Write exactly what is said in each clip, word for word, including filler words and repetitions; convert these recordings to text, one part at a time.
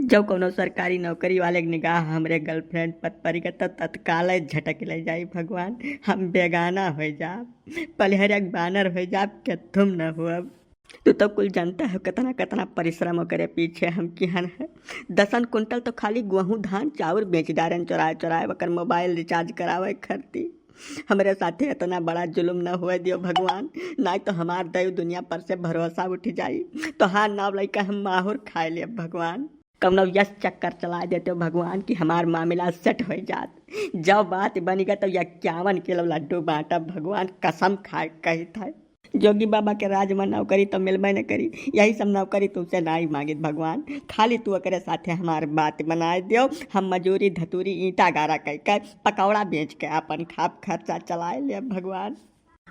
जब कौनो सरकारी नौकरी वाले के निगाह हमरे girlfriend पर पड़ गए, तो तत्काल झटक ले जाई भगवान, हम बेगाना हो जाब, पलहरिया के बानर हो जाब, के तुम न हो अब। तू तो कुल जानता है, कितना कितना परिश्रम ओकरे पीछे हम किहन है। दसन कुंटल तो खाली गेहूं, धान, चाउर बेच डारेन चोराए चोराए, ओकर mobile recharge करावे खरती। हमरे साथे इतना बड़ा जुल्म न होए दियो भगवान, नाहीं तो हमार दैव दुनिया पर से भरोसा उठ जाई। तोहार नाव लइका हम माहुर खाए लेब भगवान। कौनो यस चक्कर चला देते हो भगवान कि हमार मामला set हो जात। जब बात बनी गए तो इक्यावन किलो लड्डू बांटब भगवान, कसम खाए कहित है। जोगी बाबा के राज में नौकरी तो मिलबे न करी, यही सब नौकरी तुमसे नाहीं मांगित भगवान, खाली तू ओकरे साथे हमार बात बनाए दियो। हम मजूरी धतूरी ईंटा गारा कह के पकौड़ा बेच के अपन खाप खर्चा चलाए लेब भगवान।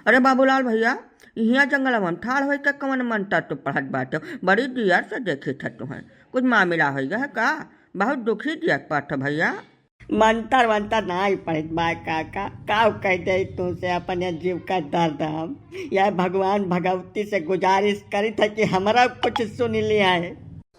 अरे बाबूलाल भैया, इहाँ जंगलवा में ठाड़ होई के कवन मंत्र तू पढ़त बाटे? बड़ी देर से देखित है तुहें। कुछ मामला होई गया है का? बहुत दुखी दिया पड़त है भैया। मंत्र वंत्र नाहीं पढ़त बा काका, काव कह दे तुमसे अपने जीव का दर्द हम। यह भगवान भगवती से गुजारिश करित है कि हमरा कुछ सुन लिया है।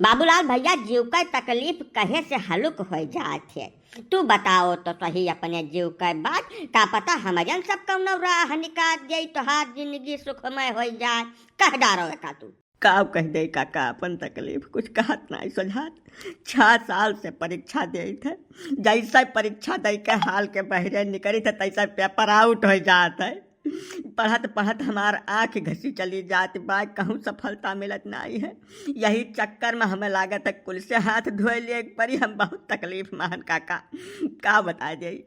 बाबूलाल भैया, जीव का तकलीफ कहे से हलुक हो जात है। तू बताओ तो सही अपने जीव का बात, का पता हमरन सब कौनो राह निकाल दे, तोहार जिंदगी सुखमय हो जाए। कह डारो एका तू। काव कह दे काका अपन तकलीफ, कुछ कहत नाहीं सोझात। छह साल से परीक्षा देत है, जैसे परीक्षा दे के हाल के बहरे निकलित है, तैसे paper out हो जात है। पढ़त पढ़त हमार आँख घसी चली जात बा, कहूँ सफलता मिलत नाहीं है। यही चक्कर में हमें लागत है कुल से हाथ धोए लिए एक परी, हम बहुत तकलीफ में हन काका, का बताए जाई।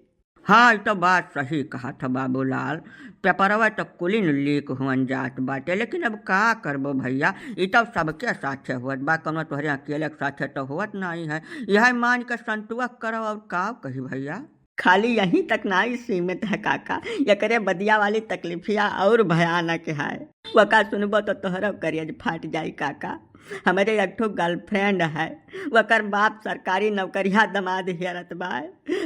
हाँ, ई तो बात सही कहत ह बाबूलाल, पेपरवा तो कुलिन leak हुअन जात बाटे, लेकिन अब का करबो भैया, ई तो सबके साथे होत बा, कौनो तोहरे अकेले के साथे तो होत नाहीं है। यह मान के संतुआ करो, और का कही भैया। खाली यहीं तक नाहीं सीमित है काका, एकरे बदिया वाली तकलीफिया और भयानक है। वका सुनबो तो तोहरो करेज फाट जाई काका। हमरे एक ठो girlfriend है, वकर बाप सरकारी नौकरिया दमाद हेरत बा।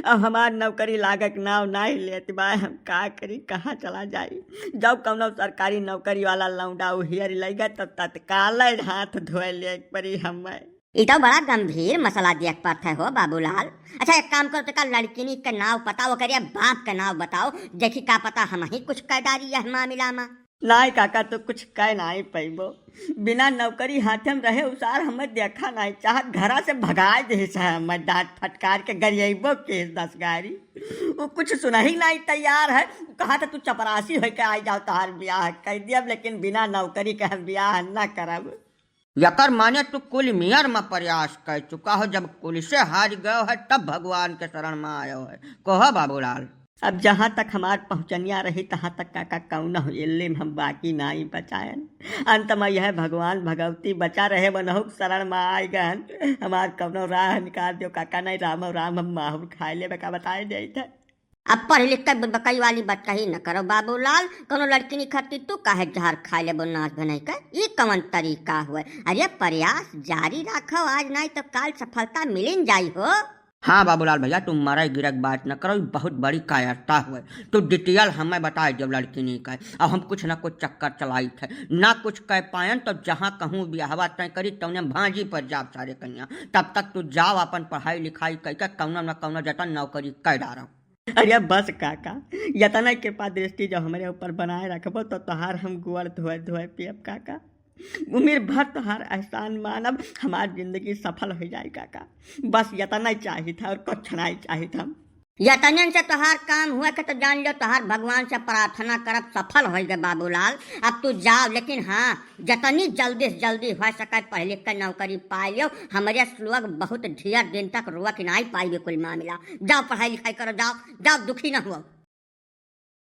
अब हमार नौकरी लागक नाव नाहीं लेत बा, हम का करी, कहाँ चला जाई? जब कौनो सरकारी नौकरी वाला लौंडा उहियर लइगा, तब तत्काल हाथ धोए ले परी हमें। ई तो बड़ा गंभीर मसला देख पड़त है हो बाबूलाल। अच्छा, एक काम करो, तेका लड़किनी के नाव बताओ, ओकरे बाप के नाव बताओ, देखी का पता हम ही कुछ कह डारी यह मामला में। नाहीं काका, तू कुछ कह नाहीं पइबो। बिना नौकरी हाथे में रहे उसार हमें देखा नाहीं चाहत, घरा से भगाए देहिस है हमें डांट फटकार के, गरियइबो केस दस गारी। वो कुछ सुनही नाहीं तैयार है। कहा था तू चपरासी होके आई जाओ, तोहार ब्याह कइ दियब, लेकिन बिना नौकरी के हम ब्याह न करब। यकर माने तू कुल मियर में प्रयास कर चुका हो, जब कुल से हार गयो है तब भगवान के शरण में आयो है। कहो बाबूलाल। अब जहाँ तक हमार पहुँचनिया रही तहाँ तक काका कौनो इल्लिम हम बाकी नाहीं बचायन। अंत में यह भगवान भगवती बचा रहे, वनहु के शरण में आए गहन। हमार कौनो राह निकाल दियो काका, नाहीं रामो राम हम माहुर खाए लेबे का बताए देइत है। अब पढ़ लिख के बकई वाली बतकही न करो बाबूलाल, कौनो लड़किनी खरती तू काहे जहर खाए लेबो नाच भनई के? ई कवन तरीका हुए? अरे प्रयास जारी राखो, आज नाहीं तो काल सफलता मिलिन जाई हो। हाँ बाबूलाल भैया, तू मरइ गिरइ क बात न करो, ई बहुत बड़ी कायरता हुए। तू detail हमें बताए दियो लड़किनी का, अब हम कुछ न कुछ चक्कर चलाइत है, ना कुछ कह पायन तो जहाँ कहूँ बियाहवा तय करी तौने भांजी पर जाब सारे कन्या। तब तक तू जाओ अपन पढ़ाई लिखाई कइके कौनो न कौनो जतन नौकरी कइ डारो। अरे बस काका, यतना कृपा दृष्टि जो हमरे ऊपर बनाए रखबो तो तोहार हम गोड़ धोए धोए पियब काका। उमिर भर तोहार एहसान मानब, हमार जिंदगी सफल होइ जाई काका। बस यतना ही चाहित है और कुछ नाहीं चाहित हम। यतनन से तोहार काम हुए के तो जान लो, तोहार भगवान से प्रार्थना करब सफल होइ गए बाबूलाल। अब तू जाओ, लेकिन हाँ, जतनी जल्दी से जल्दी होइ सके पढ़ लिख के नौकरी पाए लियो। हमरे लोग बहुत ढेर दिन तक रोक नाहीं पाइबे कुल मामला। जाओ पढ़ाई लिखाई करो, जाओ, जाओ, दुखी न हुओ।